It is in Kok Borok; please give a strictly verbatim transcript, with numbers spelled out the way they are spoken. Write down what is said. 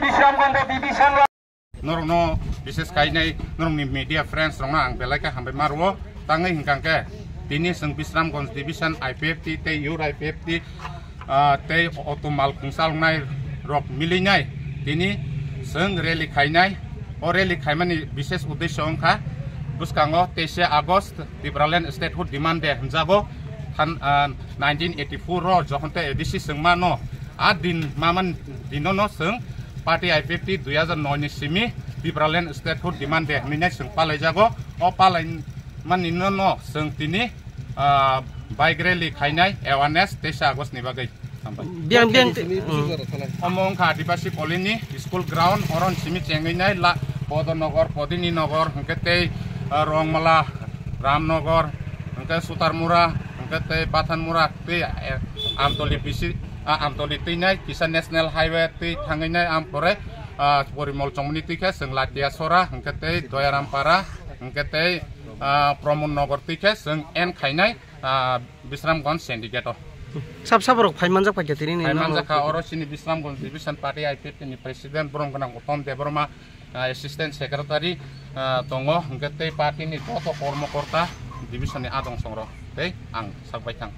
Bisramganj division. Norokno bises kainai norokni media friends rokno ang belai khe hambai ma rwo. Tangwi hwnkha khe tini chwng Bisramganj division I P F T tei Youth I P F T, ah, tei auto mal khungsa longnai rok milinai tini chwng rally khainai. O rally khaimani bises uddesho wngkha bwskango teise August Tipraland Statehood Demand Day hwnjago. Than, ah, nineteen eighty-four o jokhon tei A D C chwng mano, a din maman dinono chwng party I P F T dui hajar noi ni simi Tipraland Statehood Demand Day hwnwi nai chwng palaijago. O palai maninono chwng tini, ah, bike rally khainai awareness teisa August ni bagwi. Hambai. Biyang, biyang. Omo wngkha Adibasi Colony, school ground, oron simi chengwi nai la Podonogor, Podini Nogor, hwnkhe tei, ah, Rongmala, Ramnogor, hwnkhe Sutarmura, hwnkhe tei Bathanmura, tei, eh, Amtoli bisi, ah, Amtoli twi nai kisa National Highway twi thangwi nai, am pore, ah, Porimol chongmani twi khe chwng Latia Sora, hwnkhe tei Doyarampara, hwnkhe tei, ah, Pramod Nogor twi khe chwng end khainai, ah, Bisramganj syndicate o. Sab sab rok phai manjak paikha tini ni. Phai manjak kha, oro chini Bisramganj division party I P F T ni president borom gwnang Uttom Debbarma, ah, assistant secretary, ah, tongo, hwnkhe tei party ni joto kormokorta division ni adong songrok tei ang sak bai thang.